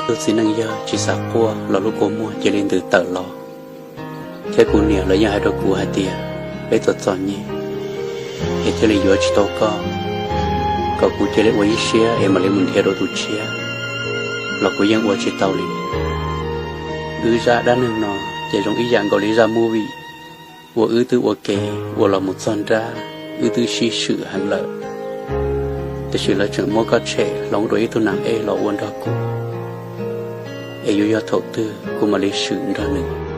Tus txiv neej yawg tsis xav quaj los lub kua muag cia li ntws tawm los, thiab kuv niam los yeej hais rau kuv hais tias, peb txom txom nyem es thiaj li yuav tsis tau koj, kom kuv cia li ua ib siab es mam li mus nrhiav dua tus tshiab los kuv yeej ua tsis tau li. Wb zaj dab neeg no ces zoo ib yam nkaus li zaj movie uas wb twb ua ke ua los mus txog nrab wb twb sib swm heev lawm, tiam sis lawv tseem muab koj tshem hloov dua ib tug nam ej los ua nrog kuv, es yuav yog thaum twg kuv mam li swm nrog nws.